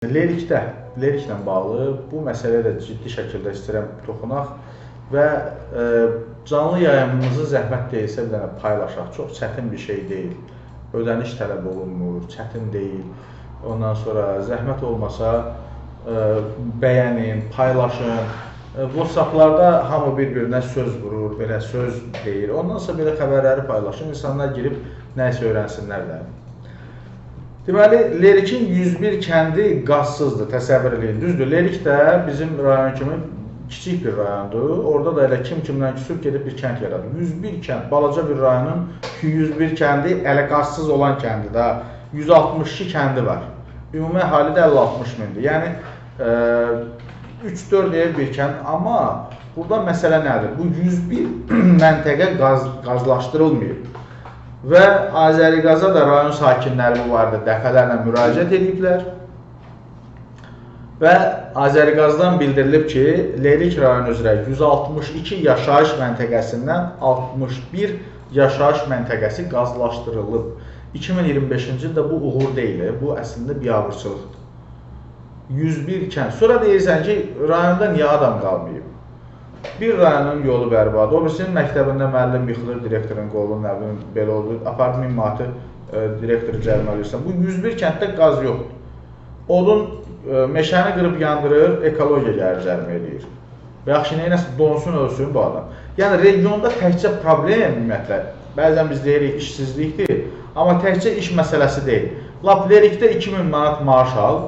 Lerikdə, Leriklə bağlı bu məsələyə də ciddi şəkildə istəyirəm toxunaq və canlı yayımımızı zəhmət deyilsə bir dənə paylaşaq. Çox çətin bir şey deyil. Ödəniş tələb olunmur, çətin deyil. Ondan sonra zəhmət olmasa bəyənin, paylaşın. WhatsApp-larda hamı bir-birinə söz vurur, belə söz deyir. Ondan sonra belə xəbərləri paylaşın, insanlar girib nəyisə öyrənsinlər də. Deməli, Lerikin 101 kəndi qazsızdır, təsəvvür eləyin. Düzdür, Lerik də bizim rayon kimi kiçik bir rayondur. Orada da elə kim kimdən küsüb gedib bir kənd yaradır. 101 kənd, balaca bir rayonun 101 kəndi elə qazsız olan kəndi də 162 kəndi var. Ümumi əhali də 50-60 mindir. Yəni, 3-4 ev bir kənd, amma burada məsələ nədir? Bu 101 məntəqə qazlaşdırılmayıb. Və Azəriqaza da rayon sakinləri bu barədə dəfələrlə müraciət ediblər. Və Azəriqazdan bildirilib ki, Lerik rayonu üzrə 162 yaşayış məntəqəsindən 61 yaşayış məntəqəsi qazlaşdırılıb. 2025-ci ildə bu uğur deyil, bu əslində biabırçılıqdır. 101 kənd. Sonra deyirsən ki, rayonda niyə adam qalmayıb? Bir rayonun yolu bərbad, o birisinin məktəbində müəllim yıxılır, direktorun qolunu, nə bilim, belə oldu, aparıb 1000 manatı direktoru cərimələyirsən. Bu 101 kənddə qaz yoxdur. Odun meşəni qırıb yandırır, ekologiya gəlir cərimə eləyir. Və yaxşı, neynəsin, donsun, ölsün bu adam. Yəni, regionda təkcə problem ümumiyyətlə, bəzən biz deyirik işsizlikdir, amma təkcə iş məsələsi deyil. Lap Lerikdə 2000 manat maaş al,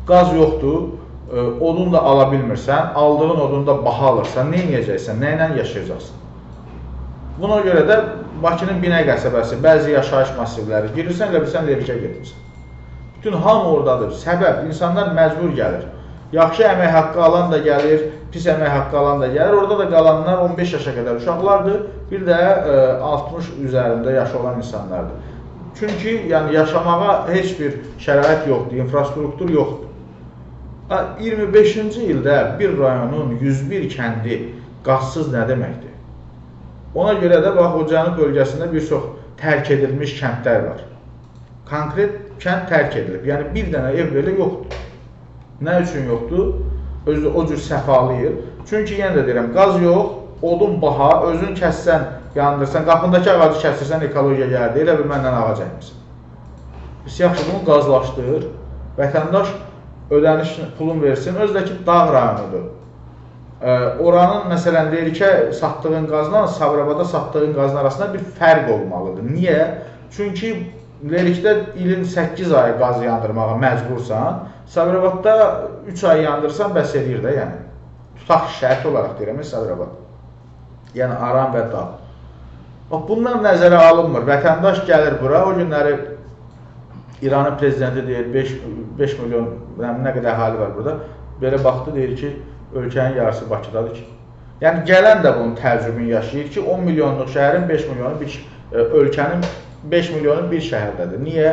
qaz yoxdur, odun da ala bilmirsən, aldığın odunu da baha alırsan, nə edəcəksən, nə ilə yaşayacaqsan? Buna görə də Bakının Binə qəsəbəsi, bəzi yaşayış massivləri girirsən, elə bilsən Lerikə getmirsən. Bütün hamı oradadır. Səbəb, insanlar məcbur gəlir. Yaxşı əmək haqqı alan da gəlir, pis əmək haqqı alan da gəlir. Orada da qalanlar 15 yaşa qədər uşaqlardır, bir də 60 üzərində yaşı olan insanlardır. Çünki yəni, yaşamağa heç bir şərait yoxdur, infrastruktur yoxdur. 25-ci ildə bir rayonun 101 kəndi qazsız nə deməkdir? Ona görə də bax, o cənub bölgəsində bir çox tərk edilmiş kəndlər var. Konkret kənd tərk edilib. Yəni bir dənə ev belə yoxdur. Nə üçün yoxdur? Özü o cür səfalayır. Çünki yenə də deyirəm, qaz yox, odun baha, özün kəssən, yandırsan, qapındakı ağacı kəsirsən, ekologiya gəldi, elə bir məndən ağac əkmirsən. Biz yaxşı, bunu qazlaşdır, vətəndaş ödəniş pulun versin, özü də ki, dağ rayonudur. Oranın, məsələn, Lerikə satdığın qazla Sabirabada satdığın qazın arasında bir fərq olmalıdır. Niyə? Çünki Lerikdə ilin 8 ayı qaz yandırmağa məcbursan, Sabirabadda 3 ay yandırsan bəs eləyir də, yəni. Tutaq şərt olaraq deyirəm, Sabirabad. Yəni, Aran və dağ. Bax, bunlar nəzərə alınmır. Vətəndaş gəlir bura, o günləri İranın prezidenti deyir, 5 milyon, nə qədər əhali var burada, belə baxdı, deyir ki, ölkənin yarısı Bakıdadır ki. Yəni, gələn də bunun təəccübünü yaşayır ki, 10 milyonluq şəhərin 5 milyonu bir, ölkənin 5 milyonu bir şəhərdədir. Niyə?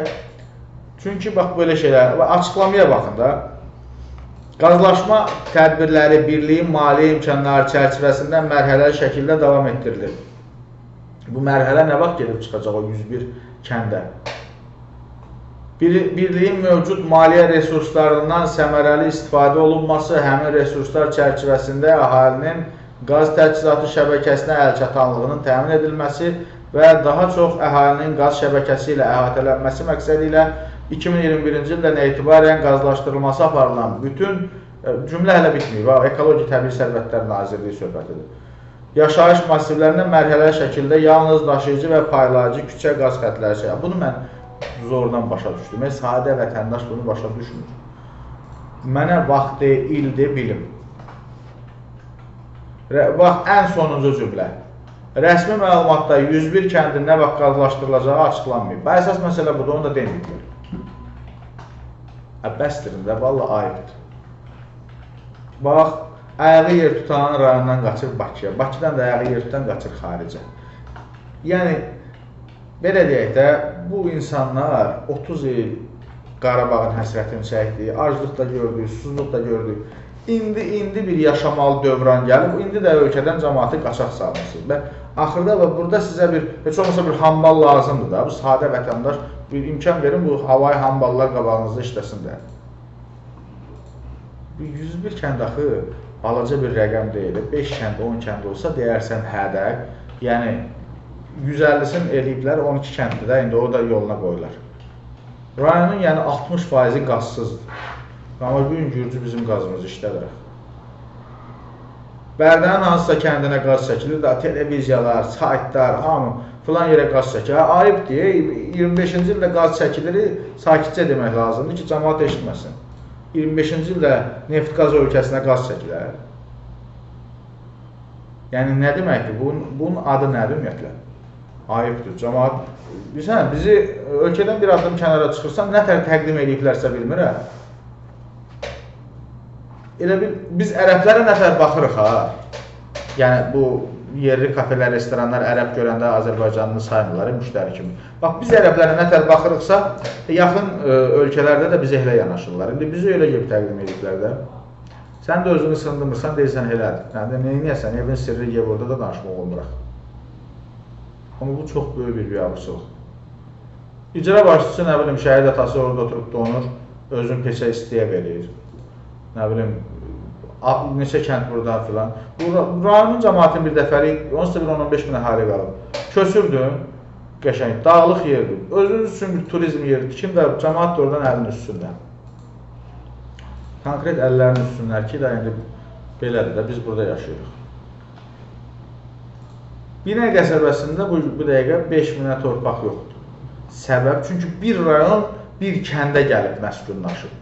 Çünki, bax, belə şeylər, açıqlamaya baxın da, qazlaşma tədbirləri birliyin maliyyə imkanları çərçivəsində mərhələli şəkildə davam etdirilir. Bu mərhələ nə vaxt gedib çıxacaq o 101 kəndə? Birliyin mövcud maliyyə resurslarından səmərəli istifadə olunması, həmin resurslar çərçivəsində əhalinin qaz təchizatı şəbəkəsinə əlçatanlığının təmin edilməsi və daha çox əhalinin qaz şəbəkəsi ilə əhatələnməsi məqsədi ilə 2021-ci ildən etibarən qazlaşdırılması aparılan bütün, cümlə hələ bitməyib, Ekoloji Təbii Sərvətlər Nazirliyi söhbətidir. Yaşayış massivlərinə mərhələli şəkildə yalnız daşıyıcı və paylayıcı küçə qaz xətləri şey. Bunu mən zordan başa düşdüm. Sadə vətəndaş bunu başa düşmür. Mənə vaxtı, ildir, bilim. Bax, ən sonuncu cümlə. Rəsmi məlumatda 101 kəndin nə vaxt qazlaşdırılacağı açıqlanmayıb. Bax, əsas məsələ budur, onu da deməyiblər. Bəsdirin də, valla ayıbdır. Bax, ayağı yer tutan rayondan qaçır Bakıya, Bakıdan da ayağı yer tutan qaçır xaricə. Yəni, belə deyək də, bu insanlar 30 il Qarabağın həsrətini çəkdi, aclıq da gördü, susuzluq da gördü. İndi bir yaşamalı dövran gəlib, indi də ölkədən cəmaatı qaçaq salmışsınız. Və axırda və burada sizə bir, heç olmasa bir hambal lazımdır da, bu sadə vətəndaş bir imkan verin, bu havayı hamballar qabağınızda işləsin də. 101 kənd axı balaca bir rəqəm deyil. 5 kənd, 10 kənd olsa deyərsən hə də. Yəni 150-sini eləyiblər, 12 kənddir də, indi o da yoluna qoyular. Rayonun yəni 60%-i qazsızdır. Amma bu gün Gürcü bizim qazımızı işlədir. Bərdənin hansısa kəndinə qaz çəkilir də, televiziyalar, saytlar, hamı filan yerə qaz çəkilir. Ayıbdır, 25-ci ildə qaz çəkilir, sakitcə demək lazımdır ki, cəmaat eşitməsin. 25-ci ildə neft-qaz ölkəsinə qaz çəkilər. Yəni, nə deməkdir? Bunun adı nədir ümumiyyətlə? Ayıbdır. Cəmaat, bilirsən, bizi ölkədən bir addım kənara çıxırsan, nə tər təqdim eləyiblərsə bilmirəm. Elə bil, biz ərəblərə nə tər baxırıq ha? Yəni, bu yerli kafelər, restoranlar ərəb görəndə Azərbaycanlı saymırlar müştəri kimi. Bax, biz ərəblərə nə tər baxırıqsa, yaxın ölkələrdə də bizə elə yanaşırlar. İndi bizi elə gibi təqdim ediblər də. Sən də özünü sındırmırsan, deyirsən elədir. Yəni, neyniyəsən, evin sirri ye burada da danışmaq olmur. Amma bu çox böyük bir biabırçılıq. İcra başçısı, nə bilim, şəhid atası orada oturub donur, özünü peçə istiyə verir. Nə bilim, neçə kənd burada filan. Bu rayonun cəmaatının bir dəfəlik, onsuz da bir 10-15 min əhali qalıb. Köçürdün, qəşəng, dağlıq yerdir. Özünüz üçün bir turizm yeridir. Kim də cəmaat da oradan əlini üstündən. Konkret əllərini üstünlər ki, da indi belədir də, biz burada yaşayırıq. Binə qəsəbəsində bu dəqiqə 5 minə torpaq yoxdur. Səbəb, çünki bir rayon bir kəndə gəlib məskunlaşıb.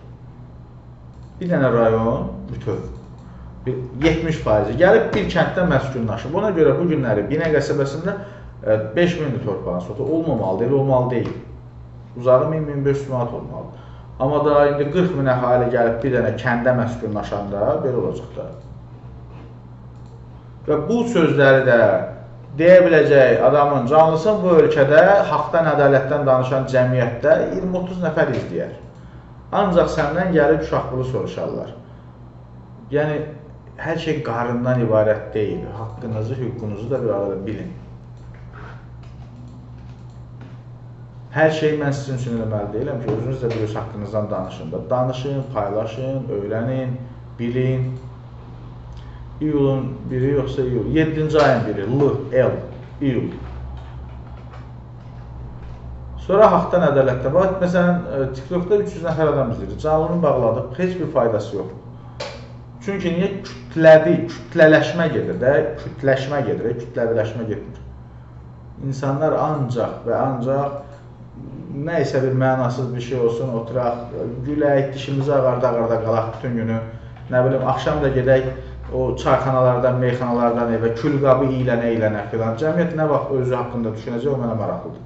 Bir dənə rayon bütöv, 70% gəlib bir kənddə məskunlaşıb. Ona görə bu günləri Binə qəsəbəsində 5 minli torpağın sotu olmamalıdır, elə olmalı deyil. Uzağı 1000-1500 manat olmalıdır. Amma da indi 40 min əhali gəlib bir dənə kəndə məskunlaşanda belə olacaq da. Və bu sözləri də deyə biləcək adamın canlısın bu ölkədə haqdan, ədalətdən danışan cəmiyyətdə 20-30 nəfər izləyər. Ancaq səndən gəlib uşaq pulu soruşarlar. Yəni, hər şey qarından ibarət deyil. Haqqınızı, hüququnuzu da bir arada bilin. Hər şeyi mən sizin üçün eləməli deyiləm ki, özünüz də bir öz haqqınızdan danışın da. Danışın, paylaşın, öyrənin, bilin. İyulun biri yoxsa iyul. 7-ci ayın biri, L, L, iyul. Sonra haqdan, ədalətdə. Bax, məsələn, TikTokda 300 nəfər adam izləyir. Canlını bağladıq, heç bir faydası yoxdur. Çünki niyə? Kütləvi, kütlələşmə gedir də, kütləşmə gedir, kütləviləşmə getmir. İnsanlar ancaq və ancaq nə isə bir mənasız bir şey olsun, oturaq, gülək, dişimizi ağarda-ağarda qalaq bütün günü, nə bilim, axşam da gedək o çayxanalardan, meyxanalardan evə, külqabı iylənə-iylənə filan. Cəmiyyət nə vaxt özü haqqında düşünəcək, o mənə maraqlıdır.